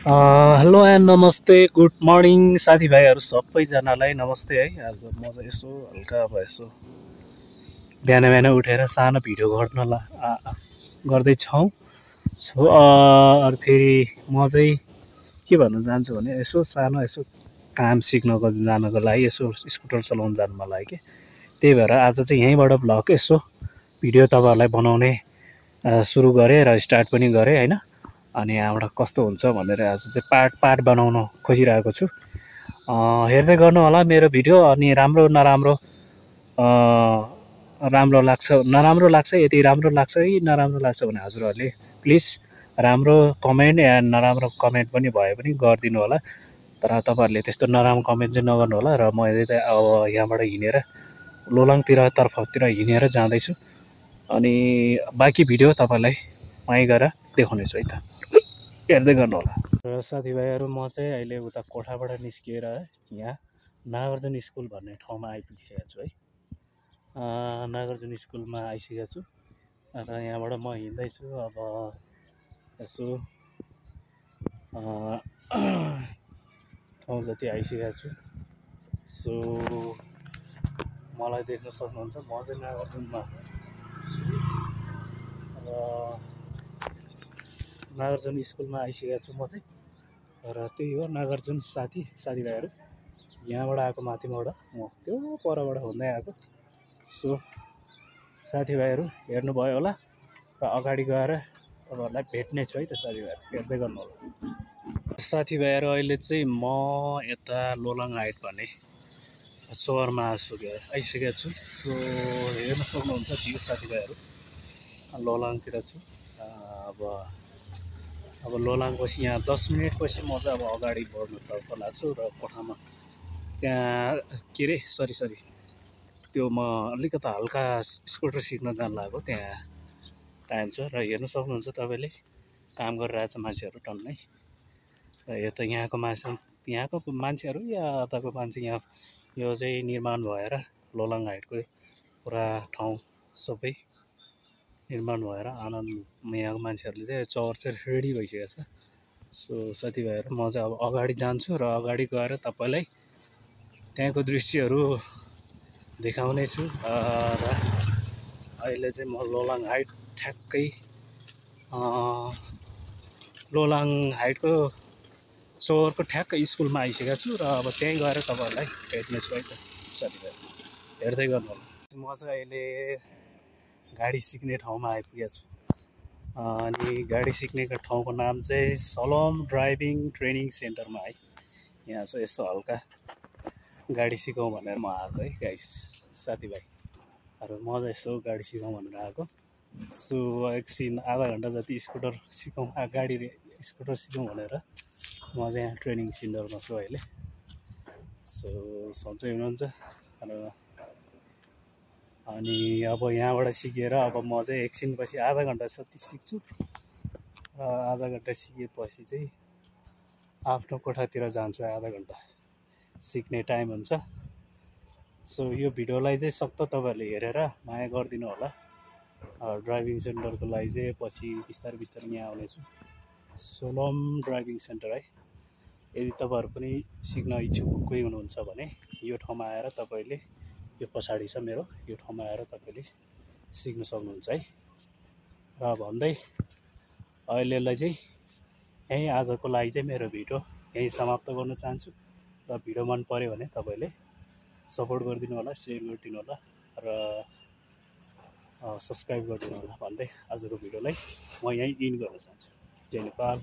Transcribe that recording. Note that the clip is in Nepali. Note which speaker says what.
Speaker 1: हेलो एन्ड नमस्ते गुड मर्निङ साथीभाइहरू सबैजनालाई नमस्ते है। आज म चाहिँ यसो हल्का अब यसो बिहान बिहान उठेर सानो भिडियो गर्दैछौँ। अरू फेरि म चाहिँ के भन्न चाहन्छु भने यसो सानो यसो काम सिक्नको जानको लागि यसो स्कुटर चलाउनु जानु मन लाग्यो कि त्यही भएर आज चाहिँ यहीँबाट भ्लग यसो भिडियो तपाईँहरूलाई बनाउने सुरु गरेँ र स्टार्ट पनि गरेँ होइन। अनि यहाँबाट कस्तो हुन्छ भनेर आज चाहिँ पार्ट बनाउन खोजिरहेको छु। हेर्दै गर्नु होला मेरो भिडियो। अनि राम्रो नराम्रो राम्रो लाग्छ नराम्रो लाग्छ, यदि राम्रो लाग्छ कि नराम्रो लाग्छ भने हजुरहरूले प्लिज राम्रो कमेन्ट या नराम्रो कमेन्ट पनि भए पनि गरिदिनु होला। तर तपाईँहरूले त्यस्तो नराम्रो कमेन्ट चाहिँ नगर्नु होला। र म अब यहाँबाट हिँडेर लोलाङतिर तर्फतिर हिँडेर जाँदैछु। अनि बाँकी भिडियो तपाईँहरूलाई वहीँ गएर देखाउनेछु है त, हेर्दै गर्नु होला। र साथीभाइहरू म चाहिँ अहिले उता कोठाबाट निस्किएर यहाँ नागार्जुन स्कुल भन्ने ठाउँमा आइपुगिसकेको छु है। नागार्जुन स्कुलमा आइसकेको छु र यहाँबाट म हिँड्दैछु। अब यसो ठाउँ जति आइसकेको छु। सो मलाई देख्न सक्नुहुन्छ म चाहिँ नागार्जुनमा छु र नागार्जुन स्कुलमा आइसकेको छु म चाहिँ। र त्यही हो नागार्जुन साथीभाइहरू यहाँबाट आएको माथिबाट म त्यो परबाट हुँदै आएको। सो साथीभाइहरू हेर्नुभयो होला र अगाडि गएर तपाईँहरूलाई भेट्ने छु है त साथीभाइहरू, हेर्दै गर्नु होला। साथीभाइहरू अहिले चाहिँ म यता लोलाङ हाइट भन्ने सहरमा आइसकेको छु। सो हेर्न सक्नुहुन्छ त्यो साथीभाइहरू लोलाङतिर छु। अब लोलाङपछि यहाँ 10 मिनट पछि म चाहिँ अब अगाडि बढ्नुतर्फ लाग्छु र कोठामा त्यहाँ के अरे सरी त्यो म अलिकता हल्का स्कुटर सिक्न जानु लागेको, त्यहाँ टाइम छ। र हेर्न सक्नुहुन्छ तपाईँले काम गरिरहेछ मान्छेहरू टन्नै। र यहाँको मान्छेहरू या यताको मान्छे यहाँ यो चाहिँ निर्माण भएर लोलाङ हाइटको पुरा ठाउँ सबै निर्माण भएर यहाँको मान्छेहरूले चाहिँ चौर चाहिँ रेडी भइसकेको छ। सो साथीभाइहरू म चाहिँ अब अगाडि जान्छु र अगाडि गएर तपाईँलाई त्यहाँको दृश्यहरू देखाउने छु। र अहिले चाहिँ म लोलाङ हाइट ठ्याक्कै लोलाङ हाइटको चौरको ठ्याक्कै स्कुलमा आइसकेको छु र अब त्यहीँ गएर तपाईँहरूलाई भेट्ने छु है त साथीभाइ, हेर्दै गर्नु होला। म चाहिँ अहिले गाडी सिक्ने ठाउँमा आइपुगेको छु। अनि गाडी सिक्नेको ठाउँको नाम चाहिँ सलोम ड्राइभिङ ट्रेनिङ सेन्टरमा है। यहाँ चाहिँ यसो हल्का गाडी सिकौँ भनेर म आएको है गाइस साथीभाइहरू। म चाहिँ यसो गाडी सिकौँ भनेर आएको। सो एकछिन आधा घन्टा जति स्कुटर सिकौँ भनेर म चाहिँ यहाँ ट्रेनिङ सेन्टरमा छु अहिले। सो सन्चै हुनुहुन्छ र अनि अब यहाँबाट सिकेर अब म चाहिँ एकछिनपछि आधा घन्टा जति सिक्छु र आधा घन्टा सिकेपछि चाहिँ आफ्नो कोठातिर जान्छु। आधा घन्टा सिक्ने टाइम हुन्छ। सो यो भिडियोलाई चाहिँ सक्दो तपाईँहरूले हेरेर माया गरिदिनु होला। ड्राइभिङ सेन्टरको लागि चाहिँ पछि बिस्तारै यहाँ आउनेछु। सोलोम ड्राइभिङ सेन्टर है। यदि तपाईँहरू पनि सिक्न इच्छुक कोही हुनुहुन्छ भने यो ठाउँमा आएर तपाईँले, यो पछाडि छ मेरो, यो ठाउँमा आएर तपाईँले सिक्न सक्नुहुन्छ है। र भन्दै अहिलेलाई चाहिँ यहीँ आजको लागि चाहिँ मेरो भिडियो यहीँ समाप्त गर्न चाहन्छु। र भिडियो मन पऱ्यो भने तपाईँले सपोर्ट गरिदिनु होला, सेयर गरिदिनु होला र सब्सक्राइब गरिदिनु होला भन्दै आजको भिडियोलाई म यहीँ इन्ड गर्न चाहन्छु। जय नेपाल।